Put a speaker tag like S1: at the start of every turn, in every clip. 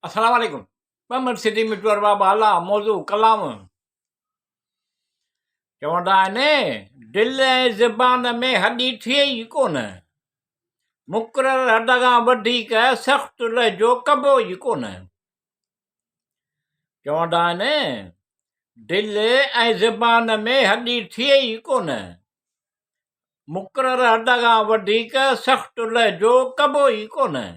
S1: السلام عليڪم محمد صديق مٽو ارباب اعليٰ موضوع ڪلام چوندا آهن دل ۽ زبان ۾ هڏي ٿئي ئي ڪونه مقرر حد کان وڌيڪ سخت لهجو ڪبو ئي ڪونه چوندا آهن دل ۽ زبان ۾ هڏي ٿئي ئي ڪونه مقرر حد کان وڌيڪ سخت لهجو ڪبو ئي ڪونه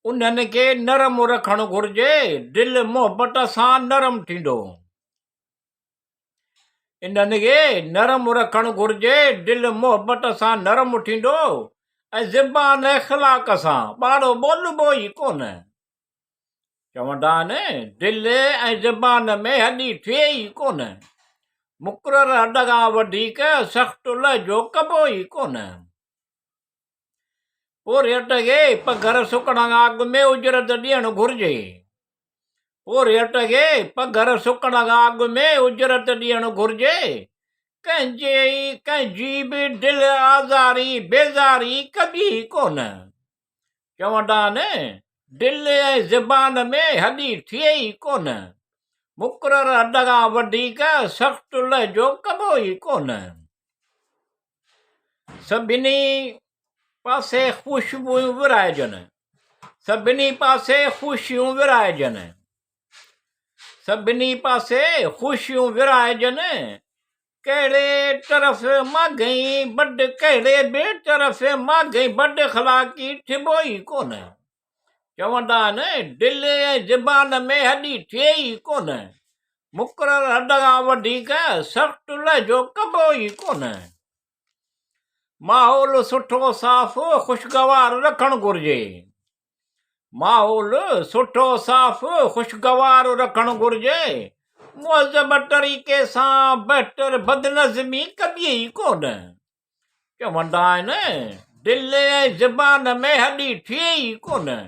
S1: انهن کي نرم رکڻ گهرجي، دل محبت سان نرم ٿيندو. انهن کي نرم رکڻ گهرجي، دل محبت سان نرم ٿيندو ۽ زبان اخلاق سان، ٻاڙو ٻولبو ئي ڪونه. چوندا آهن، دل ۽ زبان ۾ هڏي ٿئي ئي ڪونه. مقرر حد کان وڌيڪ سخت لهجو ڪبو ئي ڪونه. پورهيت کي پگهر سڪڻ کان اڳ ۾ اجرت ڏيڻ گهرجي. پورهيت کي پگهر سڪڻ کان اڳ ۾ اجرت ڏيڻ گهرجي. ڪنهن جي ڪنهن جي به دل آزاري بيزاري ڪبي ئي ڪونه. چوندا آهن، دل ۽ زبان ۾ هڏي ٿئي ئي ڪونه. مقرر حد کان وڌيڪ سخت لهجو ڪبو ئي ڪونه. سڀني پاسي خوشبويون ورهائجن. سڀني پاسي خوشيون ورهائجن. سڀني پاسي خوشيون ورهائجن. ڪهڙي طرف ماڳهين بد ڪهڙي به طرف ماڳهين بد اخلاقي ٿبو ئي ڪونه. چوندا آهن، دل ۽ زبان ۾ هڏي ٿئي ئي ڪونه. مقرر حد کان وڌيڪ سخت لهجو ڪبو ئي ڪونه. ماحول سٺو صاف خوشگوار رکڻ گهرجي. ماحول سٺو صاف خوشگوار رکڻ گهرجي. مهذب طريقي سان بهتر بدنظمي ڪبي ئي ڪونه. چوندا آهن، دل ۽ زبان ۾ هڏي ٿئي ئي ڪونه.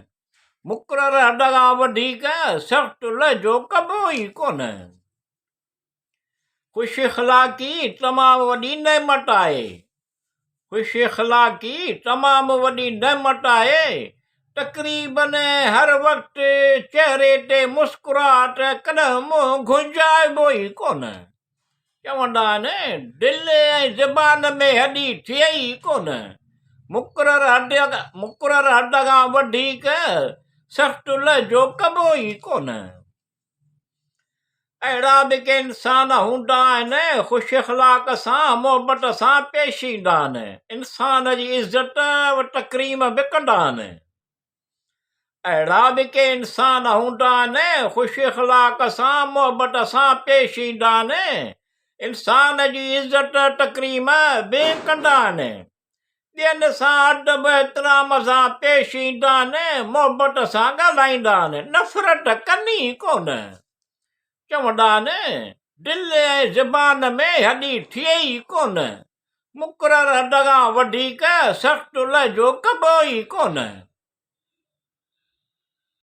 S1: مقرر حد کان وڌيڪ سخت لهجو ڪبو ئي ڪونه. خوش اخلاقي تمام وڏي نعمت آهي. خوش اخلاقي تمام وڏي نعمت آهي. تقريبن هر وقت چهري تي مسڪراهٽ ڪڏهن منهن گهنجائبو ئي ڪونه. چوندا آهن، دل ۽ زبان ۾ هڏي ٿئي ئي ڪونه. مقرر حد مقرر حد کان وڌيڪ سخت لهجو ڪبو ئي ڪونه. اهڙا به ڪي انسان هوندا آهن، خوش اخلاق سان، محبت سان پيش ايندا آهن. انسان جي عزت و تڪريم به ڪندا آهن. اهڙا به ڪي انسان هوندا آهن، خوش اخلاق سان، محبت سان پيش ايندا آهن، انسان جي عزت تڪريم به ڪندا آهن، ٻين سان ادب احترام سان پيش ايندا آهن، محبت سان ڳالهائيندا آهن، نفرت ڪن ئي ڪونه. چوندا آهن، دل ۽ زبان ۾ هڏي ٿئي ئي ڪونه، مقرر حد کان وڌيڪ سخت لهجو ڪبو ئي ڪونه.